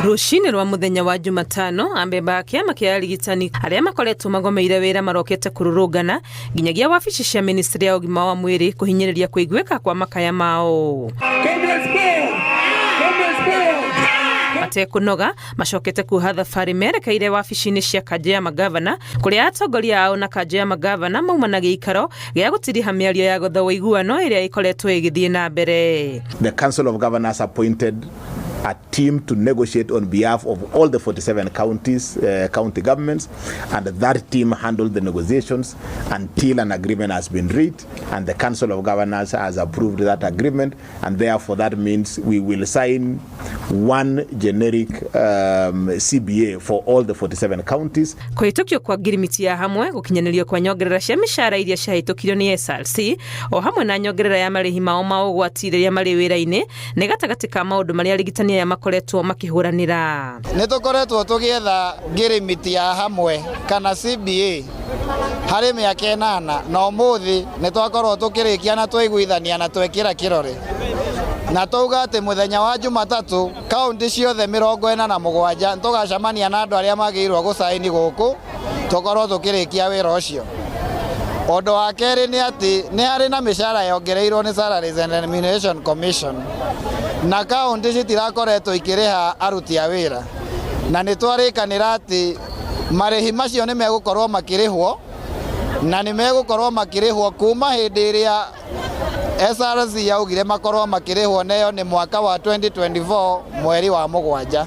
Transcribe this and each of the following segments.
Rũcinĩ rwa mũthenya wa Jumatano, amemba a kĩama kĩa arigitani arĩa makoretwo magomeire wĩra marokete kũrũrũngana nginyagia wabici cia ministry ya ũgima wa mwĩrĩ kũhinyĩrĩria kũiguĩka kwa makaya mao. Matekũnoga macokete kuoha thabarĩ merekeire wabici-inĩ cia kanjũ ya magavana, kũrĩa atongoria ao na kanjũ ya magavana mauma na gĩikaro gĩa gũtiriha mĩario ya gwetha ũiguano ĩrĩa ĩkoretwo ĩgĩthiĩ na mbere. The Council of Governors appointed a team to negotiate on behalf of all the 47 counties, county governments, and that team handled the negotiations until an agreement has been reached, and the Council of Governors has approved that agreement, and therefore that means we will sign one generic CBA for all the 47 counties. Kũhĩtũkio kwa ngirimiti ya hamwe, gũkinyanĩrio kwa nyongerera cia mĩcara iria ciahĩtũkirio nĩ SRC, o hamwe na nyongerera ya marĩhi mao ma ũgwati rĩrĩa marĩ wĩra-inĩ, nĩ gatagatĩ ka maũndũ marĩa arigitani aya makoretwo makĩhũranĩra. Nĩ tũkoretwo tũgĩetha ngirimiti ya hamwe kana CBA harĩ mĩaka 8, na ũmũthĩ nĩ twakorwo tũkĩrĩkia na twaiguithania na twekĩra kĩrore na twauga atĩ mũthenya wa Jumatatũ kaunti ciothe 47 tũgacemania na andũ arĩa magĩrĩirwo gũcaini gũkũ, tũkorwo tũkĩrĩkia wĩra ũcio. Ũndũ wa kerĩ nĩ atĩ nĩ harĩ na mĩcara yongereirwo nĩ Salaries and Remuneration Commission, na kaunti citirakoretwo ikĩrĩha aruti a wĩra, na nĩ twarĩkanĩra atĩ marĩhi macio nĩ megũkorwo makĩrĩhwo, na nĩ megũkorwo makĩrĩhwo kuma hĩndĩ ĩrĩa SRC yaugire makorwo makĩrĩhwo, neyo nĩ mwaka wa 2024 mweri wa 7.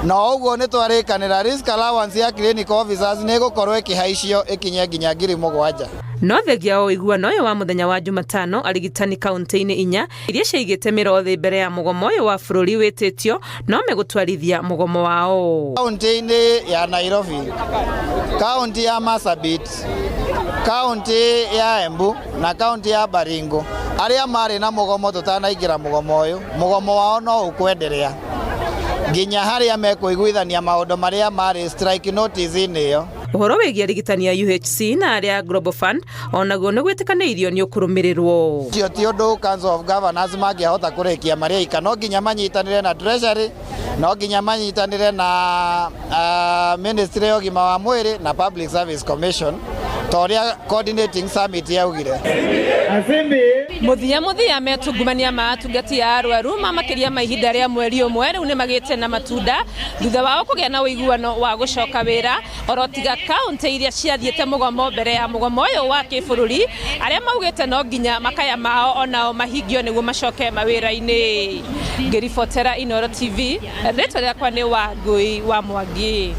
Na ũguo nĩ twarĩkanĩra risk allowance ya clinical officers nĩ ĩgũkorwo ĩkĩhaicio ĩkinye nginya 7,000. No thengia wa ũiguano ũyũ wa mũthenya wa Jumatano, arigitani kaunti-inĩ 4 iria ciaigĩte mĩro thĩ mbere ya mũgomo ũyũ wa bũrũri wĩtĩtio no megũtwarithia mũgomo wao. Kaunti-inĩ ya Nairobi, kaunti ya Marsabit, kaunti ya Embu na kaunti ya Baringo, arĩa marĩ na mũgomo tũtanaingĩra mũgomo ũyũ, mũgomo wao no ũkwenderea nginya harĩa mekũiguithania maũndũ marĩa marĩ strike notice-inĩ ĩyo. Ũhoro wĩgiĩ arigitani a UHC na arĩa a Global Fund onaguo nĩ gwĩtĩkanĩirio nĩ ũkũrũmĩrĩrwo. Ũcio ti ũndũ Council of Governors mangĩahota kũrĩkia marĩ aika. No nginya manyitanĩre na Treasury, no nginya manyitanĩre na Ministry ya ũgima wa mwĩrĩ na Public Service Commission, ta ũrĩa coordinating summit yaugire. Mũthia mũthia, metungumania ma atungati a arwaru ma makĩria ma ihinda rĩa mweri 1 rĩu nĩ magĩte na matunda thutha wao kũgĩa na ũiguano wa gũcoka wĩra, oro tiga kaunti iria ciathiĩte mũgomo mbere ya mũgomo ũyũ wa kĩbũrũri, arĩa maugĩte no nginya makaya mao onao mahingio nĩguo macoke mawĩra-inĩ. Ngĩribotera Inooro TV, rĩtwa rĩakwa nĩ Wangũi wa Mwangi.